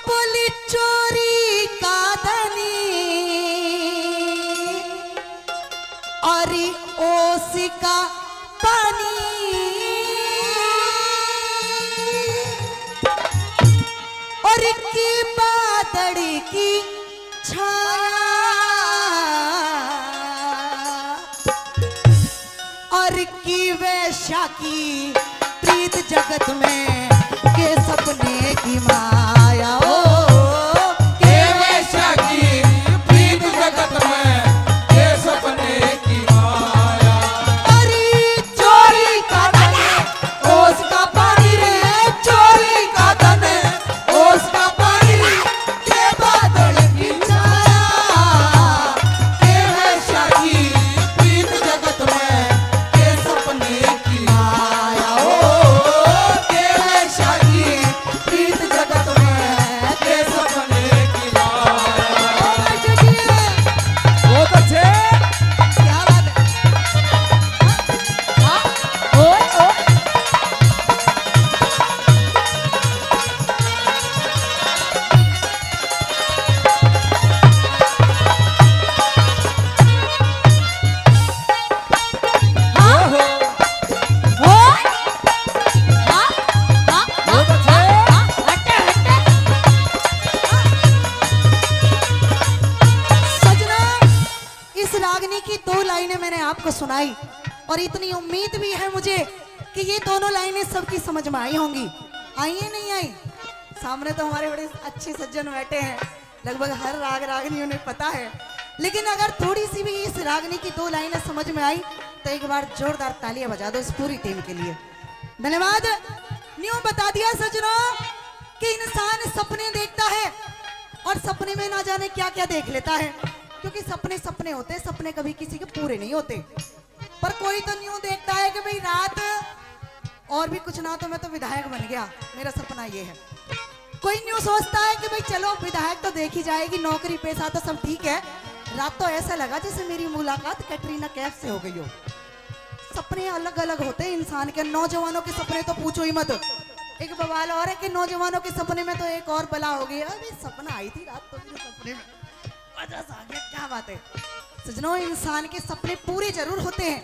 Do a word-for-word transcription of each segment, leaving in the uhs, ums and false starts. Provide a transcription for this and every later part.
बोली चोरी का धनी और ओस का पानी, और की बादल की छाया, और की वैशा की प्रीत जगत में के सपने की माया। ओ, के वैशा की प्रीत जगत में के सपने की माया। अरे चोरी का धन, ओस का पानी रे, चोरी का धन, ओस का पानी, के बादल की छाया, के वैशा की प्रीत जगत में, के सपने की माया। ओ, के वैशा की प्रीत जगत में, के सपने की माया। बहुत अच्छे। क्या बात है। हाँ, ओए, ओए। हाँ? ओहो। ओए। हाँ? हाँ? हाँ? बहुत अच्छे। हाँ? हाँ? हटे, हटे। सजना, इस रागनी की दो लाइनें मैंने आपको सुनाई और इतनी उम्मीद भी है मुझे कि ये दोनों लाइनें सबकी समझ में आई होंगी। आई है, नहीं आई? सामने तो हमारे बड़े अच्छे सज्जन बैठे हैं, लगभग हर राग रागनी उन्हें पता है, लेकिन अगर थोड़ी सी भी इस रागनी की दो लाइनें समझ में आई तो एक बार जोरदार तालियां बजा दो इस पूरी टीम के लिए। धन्यवाद। न्यू बता दिया सजनों कि इंसान सपने देखता है और सपने में ना जाने क्या क्या देख लेता है, क्योंकि सपने सपने होते हैं, सपने कभी किसी के पूरे नहीं होते। पर कोई तो न्यू देखता है कि भाई रात और भी कुछ ना, तो मैं तो विधायक बन गया, मेरा सपना ये है। कोई न्यू सोचता है कि भाई चलो विधायक तो देखी जाएगी, नौकरी पैसा तो सब ठीक है, रात तो ऐसा लगा जैसे मेरी मुलाकात कैटरीना कैफ से हो गई हो। सपने अलग अलग होते हैं इंसान के। नौजवानों के सपने तो पूछो ही मत। एक बवाल और है कि नौजवानों के सपने में तो एक और बला हो गई। अरे सपना आई थी रात तो मेरे सपने में, मजा सा आ गया, क्या बात है। सजनों, इंसान के सपने पूरे जरूर होते हैं,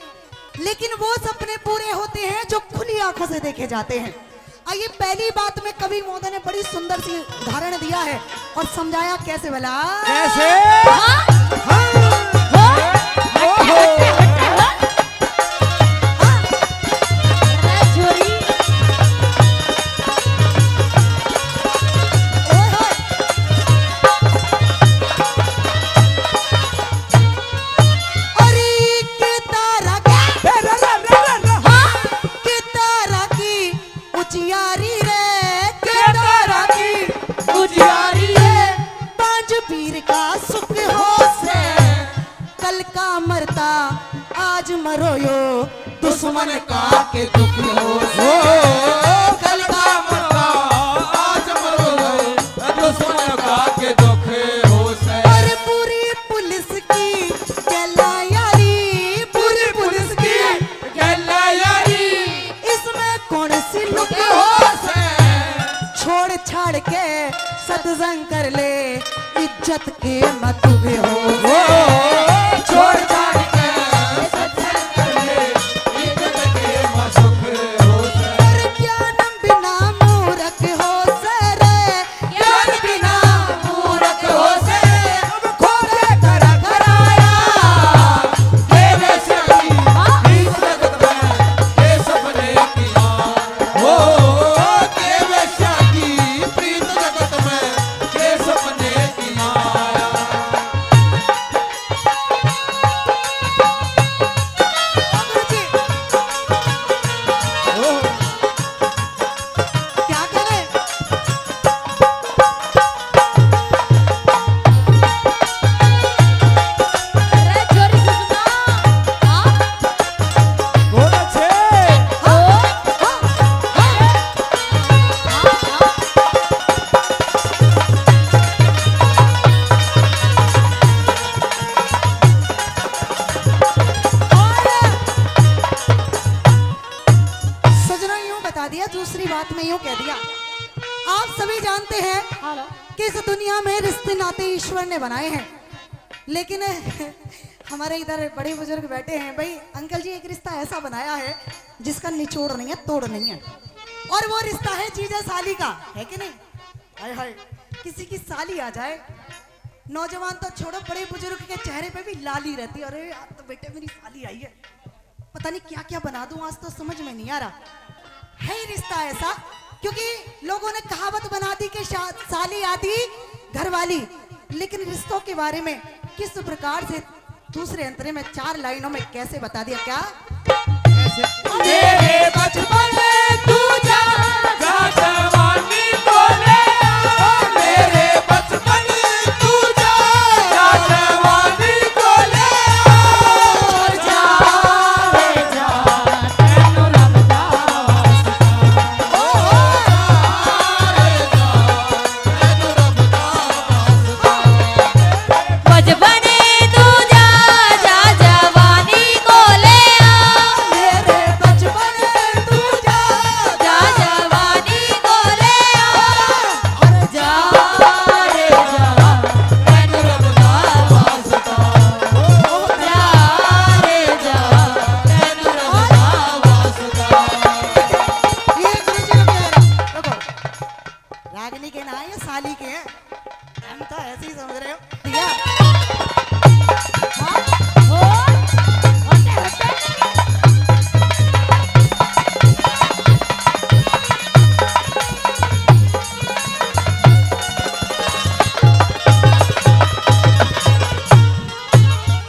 लेकिन वो सपने पूरे होते हैं जो खुली आंखों से देखे जाते हैं। आइए, पहली बात में कवि महोदय ने बड़ी सुंदर सी उदाहरण दिया है और समझाया कैसे भला? कैसे? हाँ? हाँ। हाँ। ओहो। हाँ। अरे छोरी। ओए होए। अरे के तारा की, रे, रे, रे, रे, रे। हाँ, के तारा की उजियारी रे, के तारा की उजियारी रे। पांच पीर का सुख हो से, कल का मरता आज मरो यो, दुश्मन का के दुख हो से। ओ, कल का मरता आज मरो यो, दुश्मन का के दुख हो से। अरे बुरी पुलिस की गैला यारी, बुरी पुलिस की गैला यारी, इसमें कौन सी लुक हो से। छोड़ छाड़ के सत्संग कर ले, इज्जत के मत भी हो। ओ, छोड़ छाड़ के सत्संग कर ले, इज्जत के मत भी हो से। अरे ज्ञान बिना मूरख हो से रे, ज्ञान बिना मूरख हो से, अब खोले कर कराया। तेरे से भी इस जगत में ये सपने किया। ओ, के वैशा की प्रीत जगत में के सपने की माया। कि इस दुनिया में रिश्ते नाते ईश्वर ने बनाए हैं, लेकिन हमारे इधर बड़े बुजुर्ग बैठे हैं भाई। अंकल जी, एक रिश्ता ऐसा बनाया है जिसका निचोड़ नहीं है, तोड़ नहीं है, और वो रिश्ता है जीजा साली का, है कि नहीं? हाय हाय, किसी की साली आ जाए, नौजवान तो छोड़ो, बड़े बुजुर्ग के चेहरे पे भी लाली रहती है। अरे यार, तो बेटे, मेरी साली आई है, पता नहीं क्या क्या बना दूं, आज तो समझ में नहीं आ रहा। है ही रिश्ता ऐसा, क्योंकि लोगों ने कहावत बना दी कि शा-, साली आधी घरवाली, लेकिन रिश्तों के बारे में किस प्रकार से दूसरे अंतरे में चार लाइनों में कैसे बता दिया क्या? मेरे बचपन तू जा, जा जवानी को ले आ। मेरे बचपन तू जा, जा जवानी को ले आ। जा रे जा, तैनू रब दा वास्ता। ओ हो, जा रे जा, तैनू रब दा वास्ता। बचपन तू जा, जा जवानी को ले आ। मेरे बचपन तू जा, जा जवानी को ले आ। अरे जा रे जा, तैनू रब दा वास्ता। जा रे जा, तैनू रब दा वास्ता। ये गुरु जी ने प्यारा, देखो, रागनी के ना है, ये साली के हैं। हम तो ऐसे ही समझ रहे हो। दिया। हाँ? हो? होते, होते।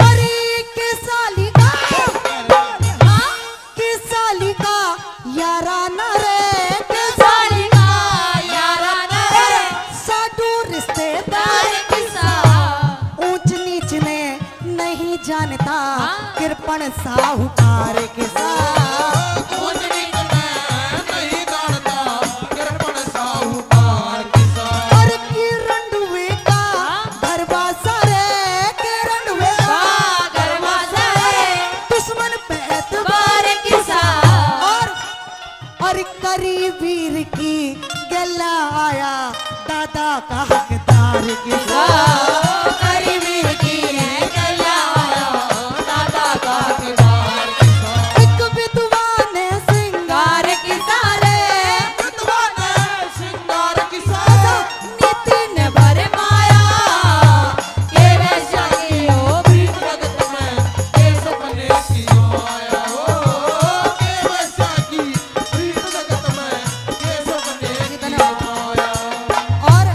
अरे के साली का, हाँ? के साली का यारा ना रे, के साली का यारा ना रे। साडू रिश्तेदार किसा, ऊंच नीच ने नहीं जानता, हाँ। कृपण साहूकार किसा। ऊंच नीच ने नहीं जानता, कृपण साहूकार किसा। और किरण दुबे का, हाँ। घर बसा रे, किरण दुबे का, हाँ, घर बसा रे। दुश्मन पे एतबार किसा। और और करी वीर की गैला आया दादा का हकदार किसा। करी वीर की गैला आया दादा का हकदार किसा। एक विद्वान सिंगार किसा रे। विद्वान सिंगार किसा। नीति ने भरमाया, के वैसा की हो प्रीत जगत में, के सपने की माया हो, के वैसा की प्रीत जगत में, के सपने की माया। और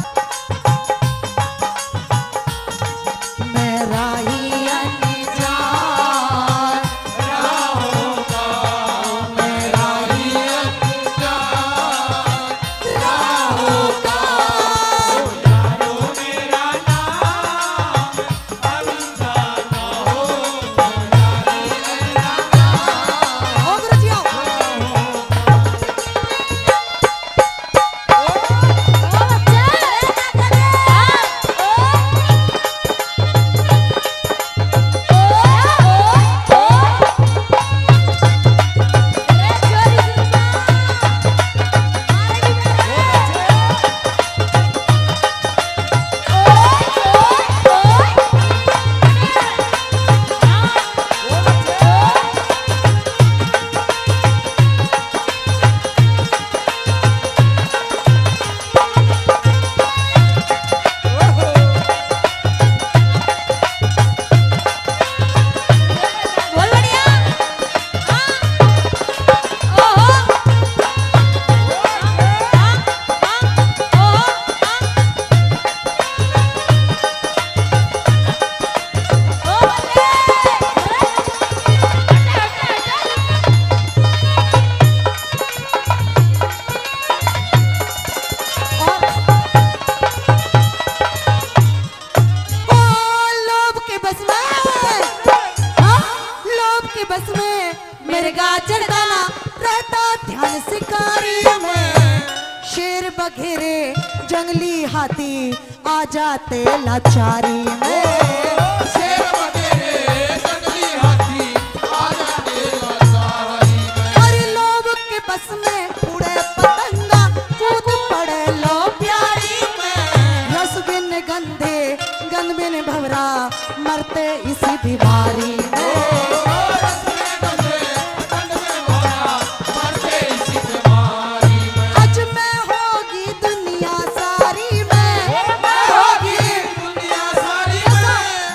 मैं राही अनजान, ओ, लोभ के बस में, हाँ, लोभ के बस में मेरे गाजर दाना रहता ध्यान शिकारी में। शेर बघेरे जंगली हाथी आ जाते लाचारी में। शेर बघेरे जंगली हाथी आ जाते लाचारी में। अरे लोभ के बस में उड़े पतंगा, कूद पड़े लो प्यारी में। बीमारी में। आज मैं होगी दुनिया सारी में।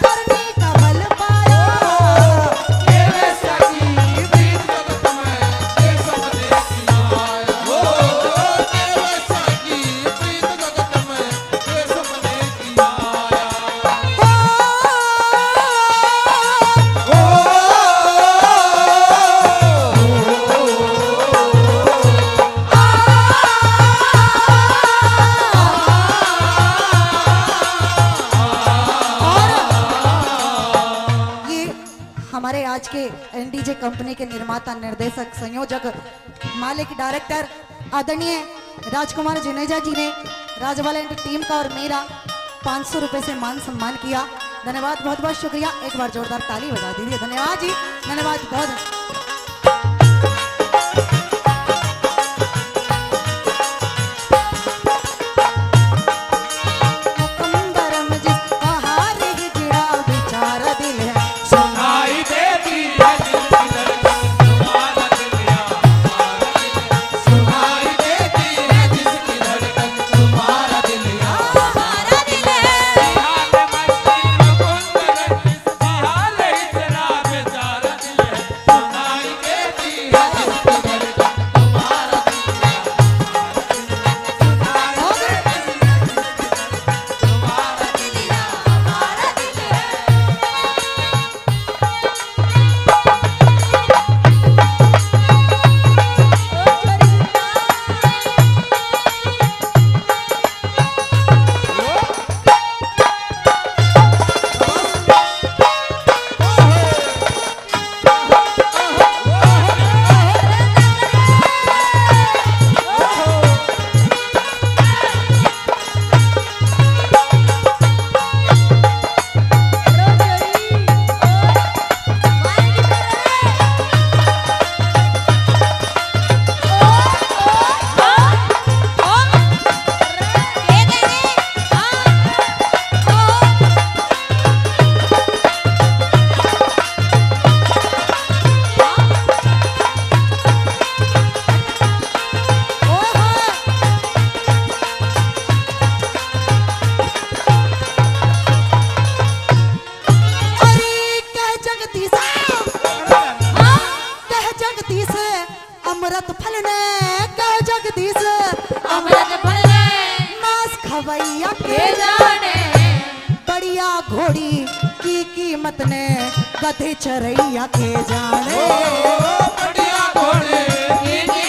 करने का बल पाया। और ये हमारे आज के एनडीजे कंपनी के निर्माता, निर्देशक, संयोजक, मालिक, डायरेक्टर आदरणीय राजकुमार जुनेजा जी ने राजवाला एंड टीम का और मेरा पाँच सौ रुपए से मान सम्मान किया। धन्यवाद, बहुत बहुत शुक्रिया। एक बार जोरदार ताली बजा दीजिए। धन्यवाद जी, धन्यवाद बहुत। हुक्म धर्म जिसका हार है, जिड़ा बेचारा दिल है। सुनाई देती है दिल की धड़कन, तुम्हारा दिल या हमारा दिल है। सुनाई देती है जिसकी धड़कन, तुम्हारा दिल या हमारा दिल है। हाल मस्ती में कौन अरे कह जगदीश, हाँ, कह जगदीश, अमृत फल ने कह जगदीश, अमृत फल ने मांस खवैया के जाने। बढ़िया घोड़ी की कीमत ने गधे चरैया के जाने। ओ, बढ़िया घोड़ी की